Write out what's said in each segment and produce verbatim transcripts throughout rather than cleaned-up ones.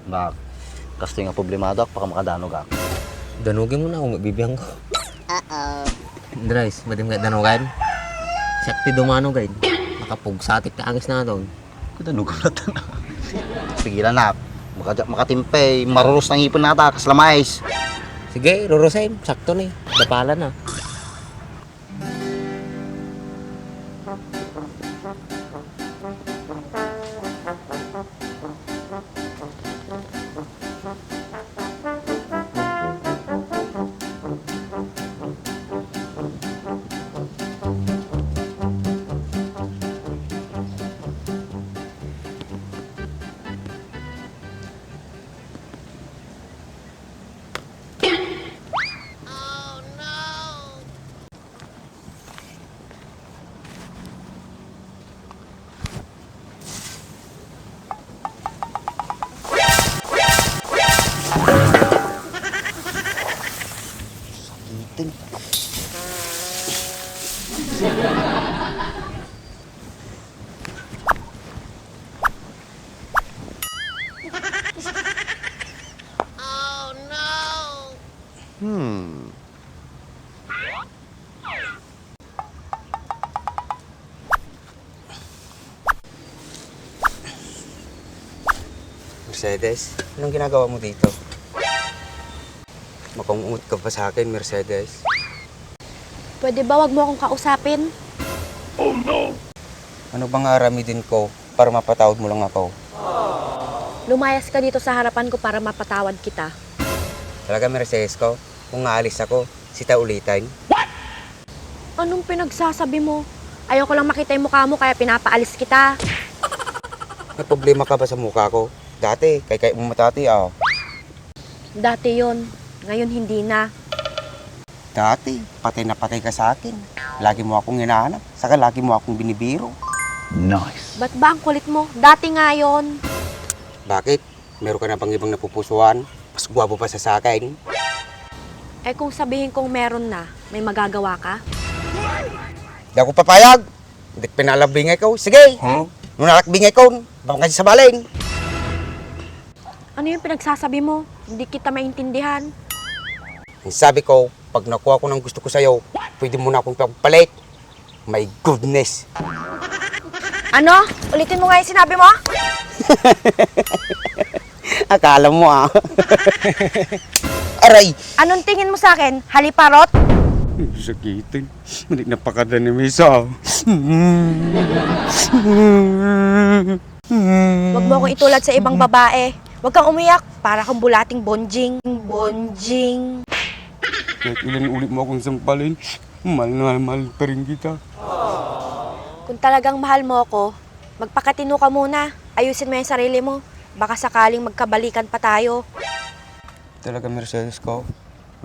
Bak, kastoy nga problemada, pakamakadanog ak. Danogem mo na, umibibiang ko. Uh-oh. Andres, madim nga danogan? Siak ti dumanog ay. Makapugsatik ti angis na doon. Kada lugar na tan. Pigilan na. Maka-, makatimpe, maruros na ngipin nata, kasla mais. Sige, rurusem. Sakto ni. Dapala na. Sakitin. Hmm. Mercedes, anong ginagawa mo dito? Makaungot ka pa sa akin, Mercedes. Pwede ba wag mo akong kausapin? Ano bang aramidin ko para mapatawad mo lang ako? Lumayas ka dito sa harapan ko para mapatawad kita. Talaga, Mercedes ko? Kung aalis ako, sita ulitin? Anong pinagsasabi mo? Ayoko lang makita yung mukha mo, kaya pinapaalis kita. May problema ka ba sa mukha ko? Dati, kay kay mo matati, ah. Dati yon, ngayon hindi na. Dati, patay na patay ka sa akin. Lagi mo akong hinahanap, saka lagi mo akong binibiro. Nice. Ba't ba ang kulit mo? Dati nga yon. Bakit? Meron ka na bang ibang napupusuan? Mas gwapo pa sa sakin. Eh, kung sabihin kong meron na, may magagawa ka? Di ako papayag! Di pinalabingay ko. Sige! Huh? Nung nalakbingay ko, baka kasi sabalin. Ano yung pinagsasabi mo? Hindi kita maintindihan. Ang sabi ko, pag nakuha ko ng gusto ko sa'yo, pwede mo na akong pagpalit. My goodness. Ano? Ulitin mo nga yung sinabi mo? Akala mo, ah. Aray! Anong tingin mo sa akin? Haliparot? Sakitin. Hindi napakada ni Misa. Huwag mo akong itulad sa ibang babae. Huwag kang umiyak. Para kang bulating bonjing. Bonjing. Kahit ilan ulit mo akong sampalin, mahal na mahal pa rin kita. Kung talagang mahal mo ako, magpakatino ka muna. Ayusin mo yung sarili mo. Baka sakaling magkabalikan pa tayo. Talaga, Mercedes ko,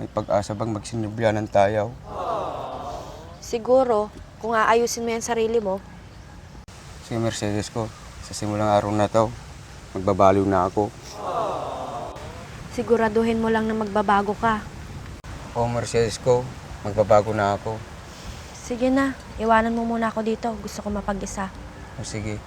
may pag-asa bang magsinubyanan tayo? Siguro, kung aayusin mo yung sarili mo. Sige, Mercedes ko, sa simulang araw na to, magbabaliw na ako. Siguraduhin mo lang na magbabago ka. Oo, Mercedes ko, magbabago na ako. Sige na, iwanan mo muna ako dito. Gusto ko mapag-isa. O, sige.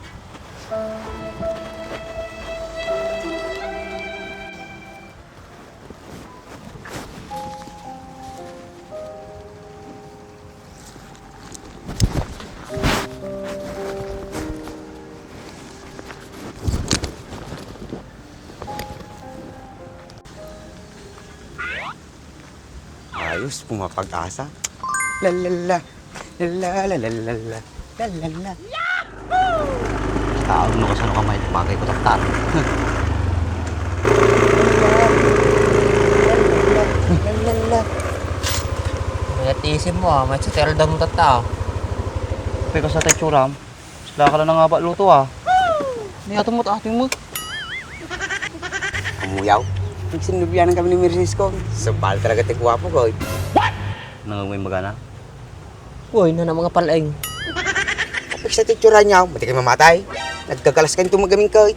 Ayos, pumapag-asa. La, la, la. La, la, la. La, la, la. Tao, no, kasano ka may bagay ko, taktak. La, la, la. Kaya tiisin mo, ah. May tutorial daw mo, tatta, ah. Pagka sa tetsuram, sila ka lang nga ba luto, ah. Ni ato mo, ato mo. Amuyaw. Nagsinubyanan kami ni Mercedes ko. Sabal talaga ti guwapo ko, eh. What? Nangaway magana? Uy, nana mga palaing. Kapag sa titsura niya, mati kayo mamatay. Nagkagalas kayo tumagamin ko, eh.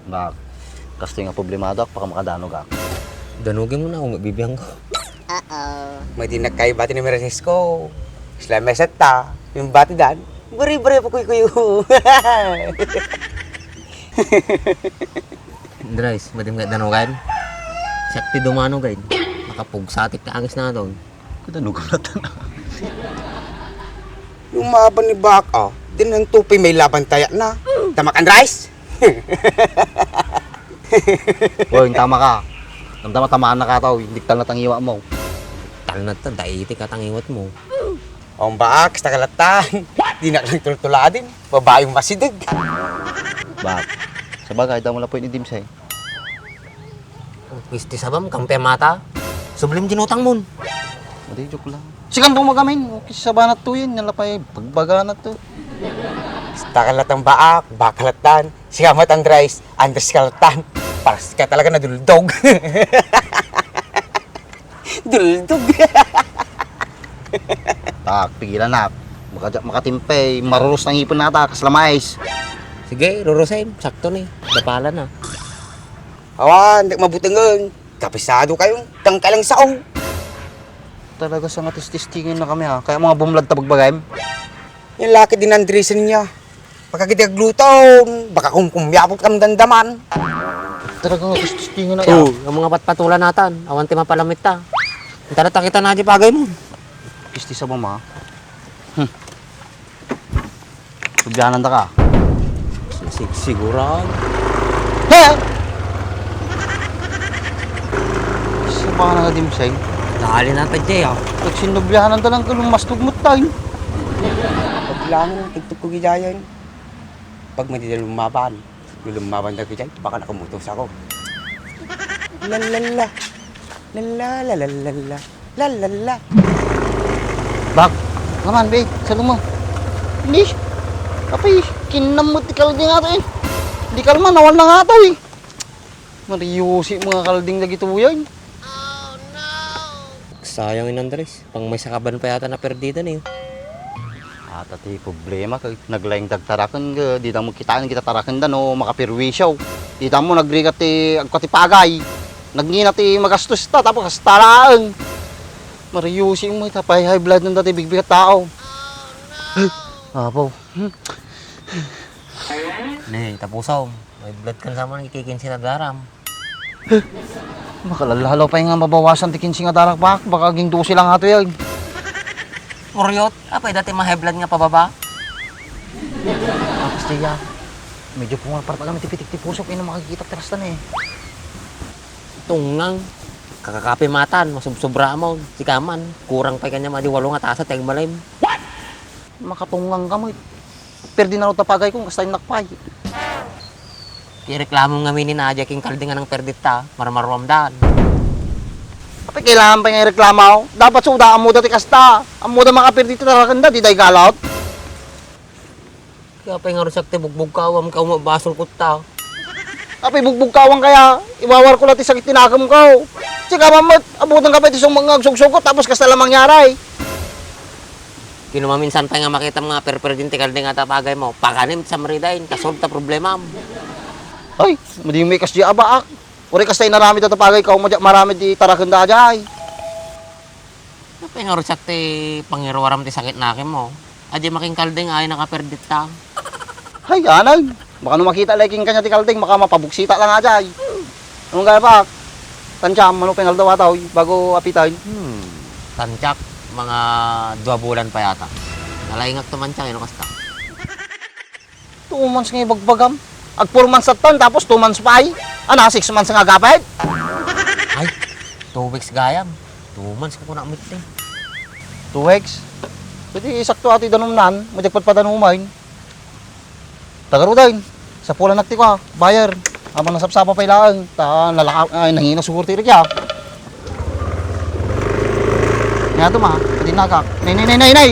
Bak, kastoy nga problemada, pakamakadanog ak. Danugin mo na, umibibiang ko. Uh-oh. May di nagkaibati ni Mercedes ko. Sila meset ta, yung bati dan. Bari-bari pa kuy-kuy. Andres, madi met danogan. Siak ti dumano, gay. Makapugsatik ti angis na ton. Kada no gulatan. Lumaban ni Bak, ah. Di na tupi may laban tayat na. Tama ka, Andres? Boy, tama ka. Damdama, tamaan na ka tao, diktal na tangiwa mo. Tal na ta, daiti ka tangiwat mo. Ang Bak, kasta kalatan. Di na lang tultuladin. Babaeng masideg. Bak, sabagay, damo la po ni Dimsay. Pisti sabam, kang pemata. Sublim ginutang mon. Adi, joke lang. Sikan po magamin. Okay, sabanat to yun. Nalapay, pagbagana to. Kasta kalatan Bak, Bak kalatan. Siya mat Andres, Andres kalatan. Paras ka talaga na duldog. Duldog. Tak, pigilan na. Maka-, makatimpe, marurus na ngipin nata, kasla mais. Sige, rurusem, sakto ni. Dapala na. Awan, di mabutengen. Kapisado kayo, kang kalang sao. Talaga sa nga tististingin na kami ha. Kaya mga bumlad ta bagbagayem. Yung laki din Andresen niya. Pagkagiti aglutom, baka kumkumyapot kam dandaman. Talaga nga tististingin na. Oh, ang mga patpatulan natan, awan ti mapalamit ta. Ang tara takita na di pagay mo. Kisti sa mama. Hmm. Subyanan ta ka. Sig-, sigurado. He! Sa pa nga nga Dimsay? Dali na ta, Jay, ah. Nagsinubyanan ta lang kalong mas tugmut tayo. Paglangan ang tugtog ko gidayan. Pag madida lumaban, lulumaban na gidayan, baka nakumutos ako. Lalala. Lalala, lalala. Lalala. Bak, naman, be, sa luma. Ni, apay, kinamot ti kalding ato eh. Di kalma, nawal na nga ato eh. Mariusi mga kalding dagito yan. Sayang in Andres, pang may sakaban pa yata na perdida niyo. Ata ti problema, kag naglaing dagtaraken, ga, di ta mo kitaan, kita taraken da, no, makapirwisyo. Di ta mo nagrigat ti agkatipagay. Nagngina ti magastos ta, tapos kasta laeng. Mariusi mo, ita pay high blood ng dati bigbigat tao. Apo. Ne, tapusom. May blood kan sa man, ikikinsi na daram. Makalalalo pa nga mabawasan ti kinsi nga darak, bak-, baka aging dose lang ato yan. Kuryot, apay dati ma-high blood nga pababa? Tapos diya, medyo pumarpar pa kami ti pitik ti pusok, ino makikita ti rastan eh. Tungngang, kakakape matan, masubsobra mo, si kaman, kurang pa kanya madi walo nga tasa, teng malim. Makatungngang ka mo, eh. Perdi na ta pagay kong kasta yung nakpay. Ti reklamo nga minin na aja king kalding nga nang perdit ta, marmaruam daan. Apay kailangan pa nga ireklamo? Dapat suda, ammo da ti kasta. Ammo da makaperdit ta rakenda, di da igalot. Kaya pay nga rusak ti bugbog kawam ka umabasol kutta. Apay bugbog kawang kaya, iwawar ko la ti sakit ti nakem ko. Sika mammet, abutan ka pa iti sumang nga agsugsugot, tapos kasta la mangyaray. Kinumaminsan pay nga makitam nga perperdin ti kalding nga tapagay mo, pakanem ti samridain, kasolb ta problemam. Ay, madi mo ikas di abaak. Uri kasta inaramid ta tapagay ka, umadya maramid di taraken da ajay. Napay nga rusak ti pangiruaram ti sakit nakem mo. Adi makinkalding ay nakaperdit ta. Hay, anay. Baka no makita lay king kanya ti kalding, maka mapabuksita lang ajay. Anong kaya pa? Tansya, mano pengal daw ataw, bago apitan. Hmm. Tansyak, mga dua bulan pa yata. Nalaingak to man siya, ino kasta. Two months nga ibagbagam. Ag four months at tan, tapos two months pa ay. Ana, six months nga agapit. Ay, two weeks gayam. Two months ko kuna mitti. Two weeks? Pwede isakto ati danumnan, madagpad pa danumain. Tagarudain, sa pula nakti ko, buyer. Amang nasapsapa pa ilaang, ta nalaka, ay, nangina siguro ti rikya. Nga to ma, pwede nakak. Nay, nay, nay, nay, nay!